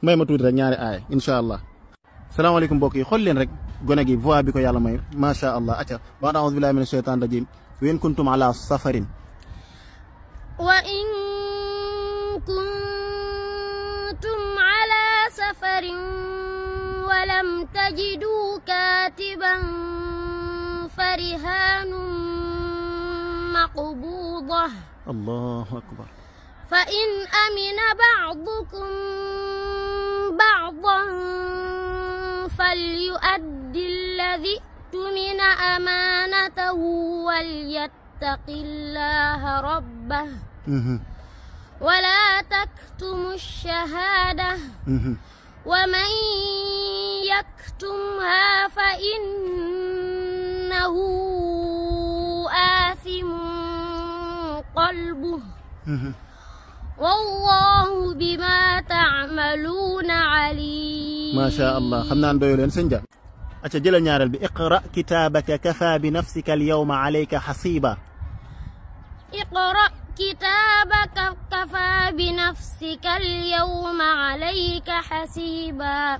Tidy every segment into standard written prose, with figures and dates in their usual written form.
may ma tuuti rek ñaari aaya incha allah. salaamaaleykum mbokk yi xool leen rek gone gi voix bi ko yàlla may macha allah acca ba'da a'uuzu billahi mina shaytaani rajim wa in kuntum ala safarin wa in kuntum ala safarin wa lam tajidu katiban farihanun maqbudah allahu akbar fa in amina ba'dukum ba'dan falyu'addi alladhi tumina amanatahu walyattaqillaha rabbah ولا تكتموا الشهادة ومن يكتمها فإنه آثم قلبه والله بما تعملون عليم. ما شاء الله خمنا ندويلين سنجا أتجل نيارل بإقرأ كتابك كفى بنفسك اليوم عليك حسيبا. اقرأ كتابك كفى بنفسك اليوم عليك حسيبا.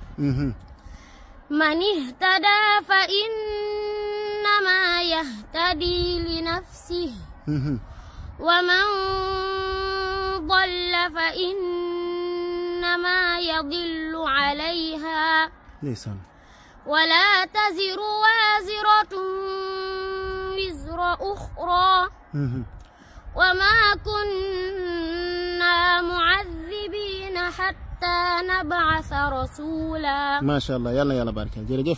من اهتدى فإنما يهتدي لنفسه ومن ضل فإنما يضل عليها ولا تزر وازرة وزر أخرى وما كنا معذبين حتى نبعث رسولا. ما شاء الله يلا بارك الله.